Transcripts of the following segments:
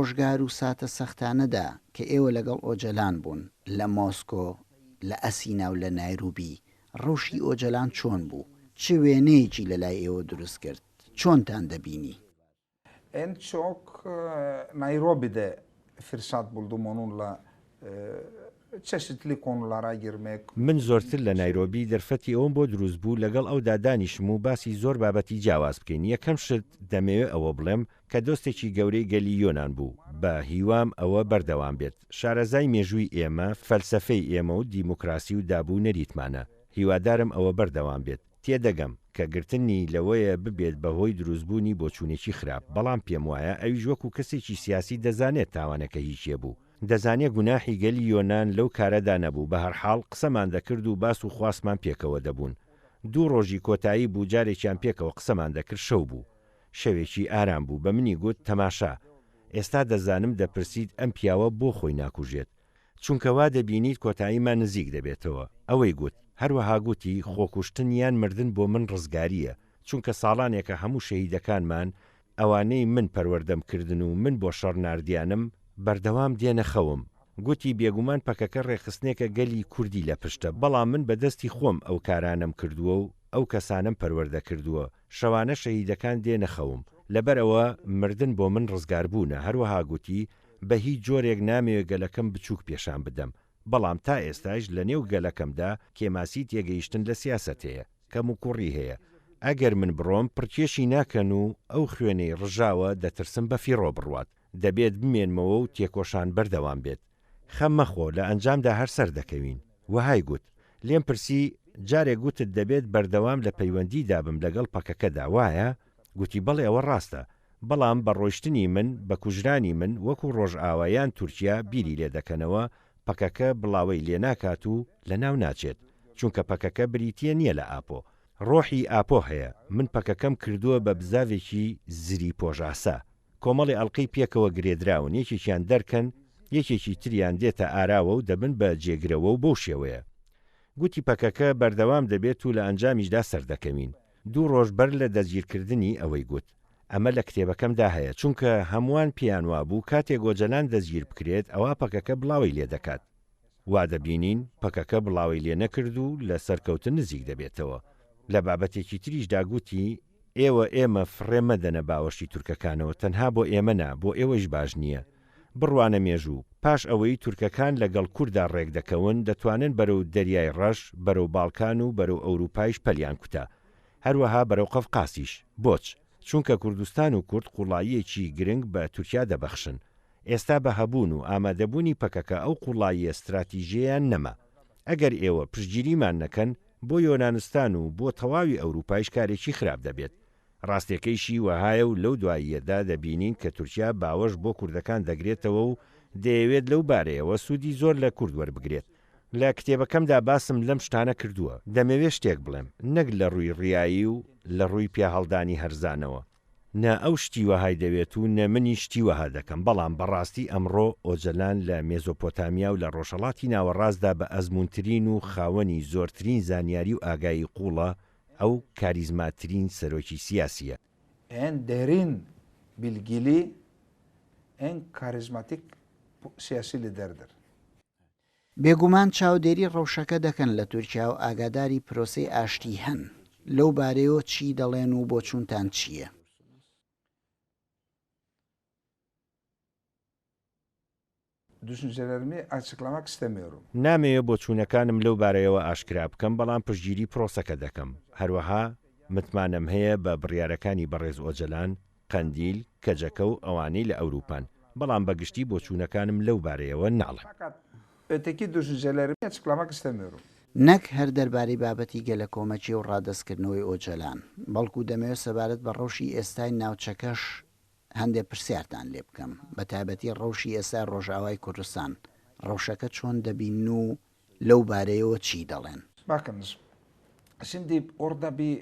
ڕۆژگار و ساتە سەختانەدا کە ئێوە لەگەڵ ئۆجەلان بوون لە مۆسکۆ، لە ئەسینا و لە نایروبی، ڕەوشی ئۆجەلان چۆن بوو؟ چ وێنەیەکی لە لای ئێوە دروست کرد؟ چۆنتان دەبینی؟ En çok Nairobi'de fırsat buldum onunla çeşitli konulara girmek. من زۆرتر لە نایرۆبی دەرفەتی ئەوەم بۆ دروست بوو لەگەڵ ئەودا دانیشم و باسی زۆر بابەتی جیاواز بکەین، یەکەم شت دەمەوێ ئەوە بڵێم کە دۆستێکی گەورەی گەلی یۆنان بوو، بە هیوام ئەوە بەردەوام بێت، شارەزای مێژووی ئێمە، فەلسەفەی ئێمە و دیموکراسی و داب و نەریتمانە، هیوادارم ئەوە بەردەوام بێت. تێدەگەم کە گرتنی لەوەیە ببێت بە هۆی دروستبوونی بۆچوونێکی خراپ، بەڵام پێموایە ئەویش وەکو کەسێکی سیاسی دەزانێت تاوانەکە هی کێ بوو. دەزانێ گوناحی گەلی یۆنان لەو کارەدا نەبوو، بەهەرحاڵ قسەمان دەکرد و باس و خواسمان پێکەوە دەبوون. دوو ڕۆژی کۆتایی بوو جارێکیان پێکەوە قسەمان دەکرد شەو بوو. شەوێکی ئارام بوو، بە منی گوت تەماشا. ئێستا دەزانم دەپرسیت ئەم پیاوە بۆ خۆی ناکوژێت؟ چونکە وا دەبینیت کۆتاییمان نزیک دەبێتەوە. ئەوەی گوت. هەروەها گوتی، خۆکوشتن یان مردن بۆ من ڕزگارییە، چونکە ساڵانێکە هەموو شەهیدەکانمان، ئەوانەی من پەروەردەم کردن و من بۆ شەڕ ناردیانم، بەردەوام دێنە خەوم. گوتی، بێگومان پەکەکە ڕێکخستنێکە گەلی کوردی لە پشتە، بەڵام من بە دەستی خۆم ئەو کارانەم کردووە و ئەو کەسانەم پەروەردە کردووە، شەوانە شەهیدەکان دێنە خەوم. لەبەرئەوە مردن بۆ من ڕزگاربوونە. هەروەها گوتی، بە هیچ جۆرێک نامەوێ گەلەکەم بچووک پێشان بدەم، بەڵام تا ئێستایش لە نێو گەلەکەمدا کێماسی تێگەیشتن لە سیاسەت هەیە، کەموکوڕی هەیە. ئەگەر من بڕۆم پڕکێشی ناکەن و ئەو خوێنەی ڕژاوە دەترسم بە فیڕۆ بڕوات. دەبێت بمێنمەوە و تێکۆشان بەردەوام بێت. خەم مەخۆ، لە ئەنجامدا هەر سەردەکەوین. وەهای گوت. لێم پرسی، جارێک گوتت دەبێت بەردەوام لە پەیوەندیدا بم لەگەڵ پەکەکەدا، وایە؟ گوتی، بەڵێ ئەوە ڕاستە. بەڵام بە ڕۆیشتنی من، بە کوژرانی من، وەکو ڕۆژئاوا یان تورکیا بیری لێ دەکەنەوە، پەکەکە بڵاوەی لێ ناکات و لە ناو ناچێت. چونکە پەکەکە بریتییە نییە لە ئاپۆ. ڕۆحی ئاپۆ هەیە. من پەکەکەم کردووە بە بزاڤێکی زری پۆشئاسا. کۆمەڵی ئەڵقەی پێکەوە گرێدراون، یەکێکیان دەرکەن، یەکێکی تریان دێتە ئاراوە و دەبن بە جێگرەوە و بەو شێوەیە. گوتی پەکەکە بەردەوام دەبێت و لە ئەنجامیشدا سەردەکەوین. دوو ڕۆژ بەر لە دەستگیرکردنی ئەوەی گوت. ئەمە لە کتێبەکەمدا هەیە، چونکە هەمووان پێیان وابوو کاتێک ئۆجەلان دەستگیر بکرێت ئەوا پەکەکە بڵاوەی لێدەکات. وا دەبینین پەکەکە بڵاوەی لێنەکرد و لە سەرکەوتن نزیک دەبێتەوە. لە بابەتێکی تریشدا گوتی، ئێوە ئێمە فڕێ مەدەنە باوەشی تورکەکانەوە تەنها بۆ ئێمە نا بۆ ئێوەیش باش نییە. بڕوانە مێژوو، پاش ئەوەی تورکەکان لە گەڵ کوردا ڕێک دەکەون دەتوانن بەرەو دەریای ڕەش، بەرەو باڵکان و بەرەو ئەوروپایش پەلیان کوتا. هەروەها بەرەو قەفقاسیش. بۆچ؟ چونکە کوردستان و کورد قوڵاییەکی گرنگ بە تورکیا دەبەخشن. ئێستا بە هەبوون و ئامادەبوونی پەکەکە ئەو قوڵاییە ستراتیژیەیان نەما. ئەگەر ئێوە پشتگیریمان نەکەن، بۆ یۆنانستان و بۆ تەواوی ئەوروپایش کارێکی خراپ دەبێت. ڕاستیەکەیشی وەهایە و لەو دواییەدا دەبینین کە تورکیا باوەش بۆ کوردەکان دەگرێتەوە و دەیەوێت لەو بارەیەوە سوودی زۆر لە کورد وەربگرێت. لە کتێبەکەمدا باسم لەم شتانە کردووە. دەمەوێت شتێک بڵێم، نەک لە ڕووی ڕیایی و لە ڕووی پیاهەڵدانی هەرزانەوە. نە ئەو شتی وەهای دەوێت و نە منیش شتی وەها دەکەم، بەڵام بەڕاستی ئەمڕۆ ئۆجەلان لە مێزۆپۆتامیا و لە ڕۆژهەڵاتی ناوەڕاستدا بە ئەزموونترین و خاوەنی زۆرترین زانیاری و ئاگایی قووڵە، ئەو کاریزماترین سەرۆکی سیاسییە. En derin bilgili, en karizmatik siyasi liderdir. بێگومان چاودێری ڕەوشەکە دەکەن لە تورکیا و ئاگاداری پرۆسەی ئاشتی هەن، لەو بارەیەوە چی دەڵێن و بۆچوونتان چییە؟ Düşüncelerimi açıklamak istemiyorum. نامەوێ بۆچوونەکانم لەو بارەیەوە ئاشکرا بکەم، بەڵام پشتگیری پرۆسەکە دەکەم. هەروەها متمانەم هەیە بە بڕیارەکانی بەڕێز ئۆجەلان، قەندیل، کەجەکە و ئەوانەی لە ئەوروپان، بەڵام بە گشتی بۆچوونەکانم لەو بارەیەوە ناڵێم. Fakat öteki düşüncelerimi açıklamak istemiyorum. نەک هەر دەربارەی بابەتی گەلەکۆمەکی و ڕادەستکردنەوەی ئۆجەلان، بەڵکو دەمەوێت سەبارەت بە ڕەوشی ئێستای ناوچەکەش هەندێ پرسیارتان لێ بکەم، بەتایبەتی ڕەوشی ئێستای ڕۆژئاوای کوردستان، ڕەوشەکە چۆن دەبینن و لەو بارەیەوە چی دەڵێن؟ Bakınız, şimdi orada bir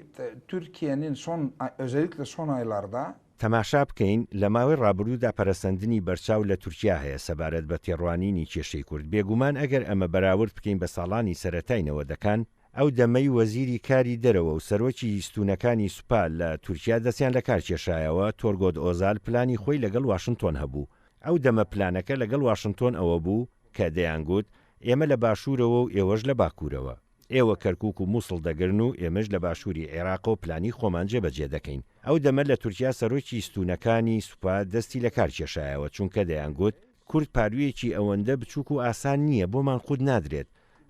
Türkiye'nin son, özellikle son aylarda، تەماشا بکەین، لە ماوەی ڕابردوودا پەرەسەندنی بەرچاو لە تورکیا هەیە سەبارەت بە تێڕوانینی کێشەی کورد، بێگومان ئەگەر ئەمە بەراورد بکەین بە ساڵانی سەرەتای نەوەدەکان، ئەو دەمەی وەزیری کاری دەرەوە و سەرۆکی ستوونەکانی سوپا لە تورکیا دەستیان لەکار کێشایەوە، تۆرگۆت ئۆزال پلانی خۆی لەگەڵ واشنتۆن هەبوو. ئەو دەمە پلانەکە لەگەڵ واشنتۆن ئەوە بوو کە دەیانگوت ئێمە لە باشوورەوە و ئێوەش لە باکوورەوە. ئێوە کەرکووک و مووسڵ دەگرن و ئێمەش لە باشووری عێراقەوە پلانی خۆمان جێبەجێ دەکەین. ئەو دەمە لە تورکیا سەرۆکی ستوونەکانی سوپا دەستی لە کار کێشایەوە، چونکە دەیانگوت، کورد پاروویەکی ئەوەندە بچووک و ئاسان نییە، بۆمان قووت نادرێت،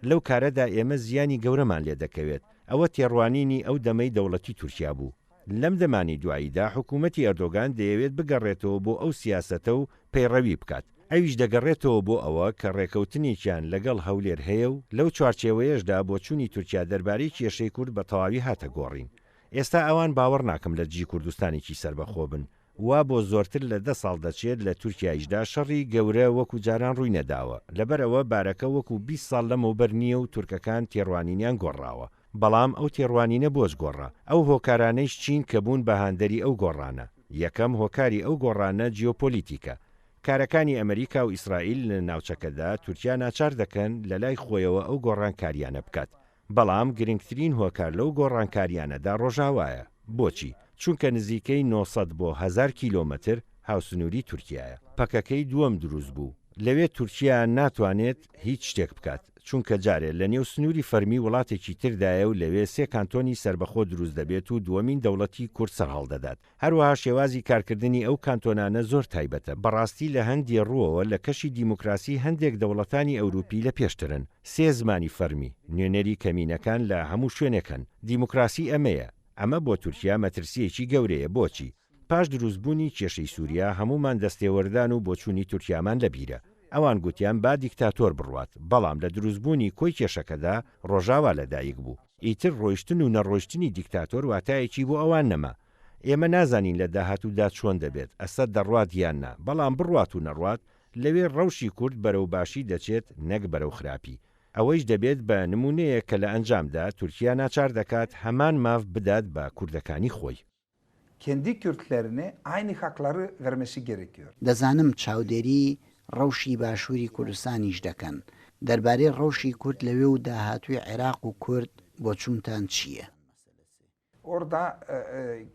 لەو کارەدا ئێمە زیانی گەورەمان لێ دەکەوێت. ئەوە تێڕوانینی ئەو دەمەی دەوڵەتی تورکیا بوو. لەم دەمانی دواییدا حکوومەتی ئەردۆگان دەیەوێت بگەڕێتەوە بۆ ئەو سیاسەتە و پەیڕەوی بکات. ئەویش دەگەڕێتەوە بۆ ئەوە کە ڕێکەوتنێکیان لەگەڵ هەولێر هەیە و لەو چوارچێوەیەشدا بۆچوونی تورکیا دەربارەی کێشەی کورد بە تەواوی هاتە گۆڕین. ئێستا ئەوان باوەڕ ناکەم لە دژی کوردستانێکی سەربەخۆ بن. وا بۆ زۆرتر لە دە ساڵ دەچێت لە تورکیایشدا شەڕی گەورە وەکو جاران ڕووی نەداوە. لەبەر ئەوە بارەکە وەکو 20 ساڵ لەمەوبەر نییە و تورکەکان تێڕوانینیان گۆڕاوە. بەڵام ئەو تێڕوانینە بۆچ گۆڕا؟ ئەو هۆکارانەیش چین کە بوون بە هاندەری ئەو گۆڕانە؟ یەکەم هۆکاری ئەو گۆڕانە جیۆپۆلیتیکە. کارەکانی ئەمریکا و ئیسرائیل لە ناوچەکەدا تورکیا ناچار دەکەن لە لای خۆیەوە ئەو گۆڕانکارییانە بکات. بەڵام گرنگترین هۆکار لەو گۆڕانکارییانەدا ڕۆژاوایە. بۆچی؟ چونکە نزیکەی 900 بۆ هەزار کیلۆمەتر هاوسنووری تورکیایە. پەکەکەی دووەم دروست بوو. لەوێ تورکیا ناتوانێت هیچ شتێک بکات، چونکە جارێ لە نێو سنووری فەرمی وڵاتێکی تردایە و لەوێ سێ کانتۆنی سەربەخۆ دروست دەبێت و دووەمین دەوڵەتی کورد سەرهەڵدەدات. هەروەها شێوازی کارکردنی ئەو کانتۆنانە زۆر تایبەتە، بەڕاستی لە هەندێ ڕووەوە لە کەشی دیموکراسی هەندێک دەوڵەتانی ئەوروپی لە پێشترن. سێ زمانی فەرمی، نوێنەری کەمینەکان لە هەموو شوێنێک هەن. دیموکراسی ئەمەیە. ئەمە بۆ تورکیا مەترسییەکی گەورەیە. بۆچی؟ پاش دروستبوونی کێشەی سووریا هەموومان دەستێوەردان و بۆچوونی تورکیامان لەبیرە. ئەوان گوتیان با دیکتاتۆر بڕوات، بەڵام لە دروستبوونی کۆی کێشەکەدا ڕۆژاوا لەدایک بوو. ئیتر ڕۆیشتن و نەڕۆیشتنی دیکتاتۆر واتایەکی بۆ ئەوان نەما. ئێمە نازانین لە داهاتوودا چۆن دەبێت، ئەسەد دەڕوات یان نا، بەڵام بڕوات و نەڕوات، لەوێ ڕەوشی کورد بەرەو باشی دەچێت نەک بەرەو خراپی. ئەوەیش دەبێت بە نموونەیەک کە لە ئەنجامدا تورکیا ناچار دەکات هەمان ماف بدات بە کوردەکانی خۆی. Kendi Kürtlerine aynı hakları vermesi gerekiyor. دەزانم چاودێری ڕەوشی باشووری کوردستانیش دەکەن. دەربارەی ڕەوشی کورد لەوێ و داهاتووی عێراق و کورد بۆچوونتان چییە؟ Orada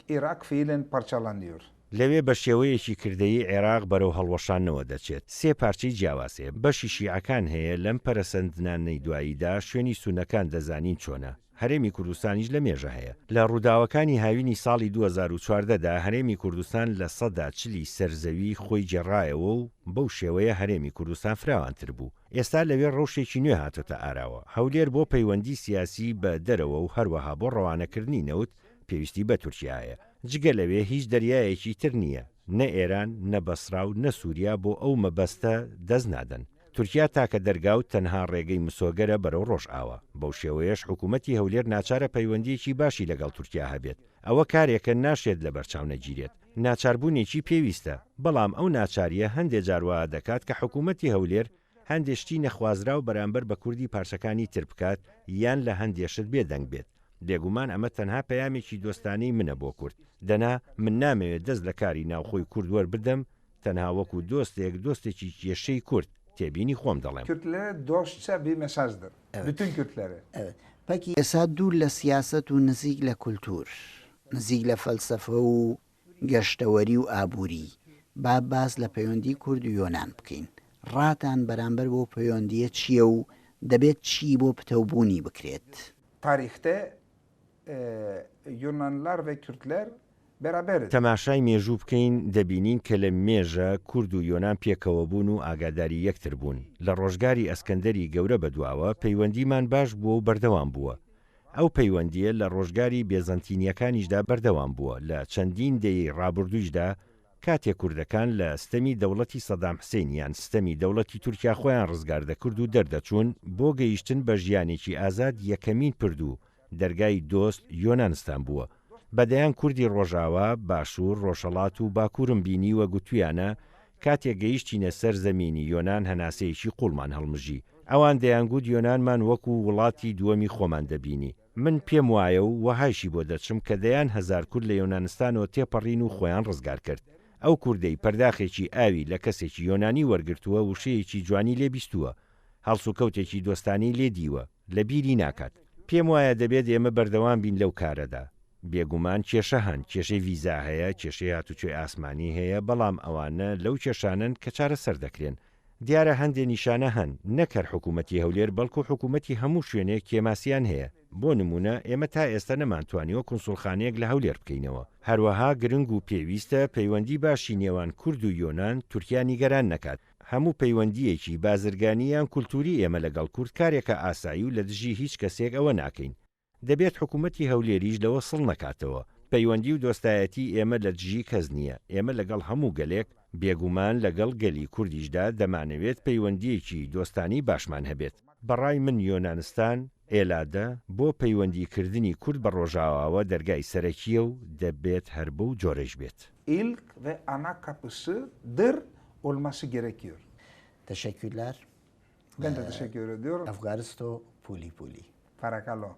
Irak fiilen parçalanıyor. لەوێ بە شێوەیەکی کردەیی عێراق بەرەو هەڵوەشاندنەوە دەچێت. سێ پارچەی جیاواز هەیە. بەشی شیعەکان هەیە، لەم پەرەسەندنانەی دواییدا شوێنی سوننەکان دەزانین چۆنە. هەرێمی کوردستانیش لە مێژە هەیە. لە ڕووداوەکانی هاوینی ساڵی 2014 دا هەرێمی کوردستان لە سەدا چلی سەر زەوی خۆی گێڕایەوە و بەو شێوەیە هەرێمی کوردستان فراوانتر بوو. ئێستا لەوێ ڕەوشێکی نوێ هاتۆتە ئاراوە. هەولێر بۆ پەیوەندی سیاسی بە دەرەوە و هەروەها بۆ ڕەوانەکردنی نەوت پێویستی بە تورکیایە. جگە لەوێ هیچ دەریایەکی تر نییە. نە ئێران، نە بەسرا و نە سووریا بۆ ئەو مەبەستە دەست نادەن. تورکیا تاکە دەرگا و تەنها ڕێگەی مسۆگەرە بەرەو ڕۆژئاوا. بەو شێوەیەش حکوومەتی هەولێر ناچارە پەیوەندییەکی باشی لەگەڵ تورکیا هەبێت. ئەوە کارێکە ناشێت لەبەرچاو نەگیرێت. ناچاربوونێکی پێویستە. بەڵام ئەو ناچارییە هەندێ جار وا دەکات کە حکوومەتی هەولێر هەندێ شتی نەخوازراو بەرامبەر بە کوردی پارچەکانی تر بکات یان لە هەندێ شت بێدەنگ بێت. بێگومان ئەمە تەنها پەیامێکی دۆستانەی منە بۆ کورد. دەنا من نامەوێت دەست لە کاری ناوخۆی کورد وەربدەم، تەنها وەکو دۆستێک، دۆستێکی کێشەی کورد، تێبینی خۆم دەڵێم. Kürtlere dostça bir mesajdır. Bütün Kürtlere. Peki ئێستا دوور لە سیاسەت و نزیک لە کولتوور، نزیک لە فەلسەفە و گەشتەوەری و ئابووری، با باس لە پەیوەندی کورد و یۆنان بکەین. ڕاتان بەرامبەر بەو پەیوەندییە چییە و دەبێت چی بۆ پتەوبوونی بکرێت؟ Tarihte Yunanlar ve Kürtler beraber. تەماشای مێژوو بکەین دەبینین کە لە مێژە کورد و یۆنان پێکەوە بوون و ئاگاداری یەکتر بوون. لە ڕۆژگاری ئەسکەندەری گەورە بەدواوە پەیوەندیمان باش بووە و بەردەوام بووە. ئەو پەیوەندییە لە ڕۆژگاری بێزەنتینییەکانیشدا بەردەوام بووە، لە چەندین دەیەی ڕابوردوویشدا کاتێ کوردەکان لە ستەمی دەوڵەتی سەدام حسین یان ستەمی دەوڵەتی تورکیا خۆیان ڕزگار دەکرد و دەردەچوون بۆ گەیشتن بە ژیانێکی ئازاد یەکەمین پرد و دەرگای دۆست یۆنانستان بووە. بە دەیان کوردی ڕۆژاوا، باشوور، ڕۆژهەڵات و باکوورم بینیوە گوتویانە کاتێ گەیشتینە سەر زەمینی یۆنان هەناسەیەکی قووڵمان هەڵمژی. ئەوان دەیانگوت یۆنانمان وەکوو وڵاتی دووەمی خۆمان دەبینی. من پێم وایە و وەهایشی بۆ دەچم کە دەیان هەزار کورد لە یۆنانستانەوە تێپەڕین و خۆیان ڕزگار کرد. ئەو کوردەی پەرداخێکی ئاوی لە کەسێکی یۆنانی وەرگرتووە وشەیەکی جوانی لێ بیستووە، هەڵسوکەوتێکی دۆستانەی لێ دیوە، لە بیری ناکات. پێم وایە دەبێت ئێمە بەردەوام بین لەو کارەدا. بێگومان کێشە هەن، کێشەی ڤیزا هەیە، کێشەی هاتوچۆی ئاسمانی هەیە، بەڵام ئەوانە لەو کێشانەن کە چارەسەر دەکرێن. دیارە هەندێ نیشانە هەن، نەک هەر حکوومەتی هەولێر بەڵکو حکوومەتی هەموو شوێنێک کێماسیان هەیە. بۆ نموونە ئێمە تا ئێستە نەمانتوانیوە کونسوڵخانەیەک لە هەولێر بکەینەوە. هەروەها گرنگ و پێویستە پەیوەندی باشی نێوان کورد و یۆنان تورکیا نیگەران نەکات. هەموو پەیوەندییەکی بازرگانی یان کولتووری ئێمە لەگەڵ کورد کارێکە ئاسایی و لە دژی هیچ کەسێک ئەوە ناکەین. دەبێت حکوومەتی هەولێریش لەوە سڵ نەکاتەوە. پەیوەندی و دۆستایەتی ئێمە لە دژی کەس نییە، ئێمە لەگەڵ هەموو گەلێک، بێگومان لەگەڵ گەلی کوردیشدا دەمانەوێت پەیوەندییەکی دۆستانی باشمان هەبێت. بە ڕای من یۆنانستان، ئێلادە، بۆ پەیوەندی کردنی کورد بە ڕۆژاواوە دەرگای سەرەکییە و دەبێت هەر بەو جۆرەیش بێت. İlk ve ana kapısı dır olması gerekiyor. Teşekkürler. Ben de teşekkür ediyorum. Efgaristo puli puli. Parakallo.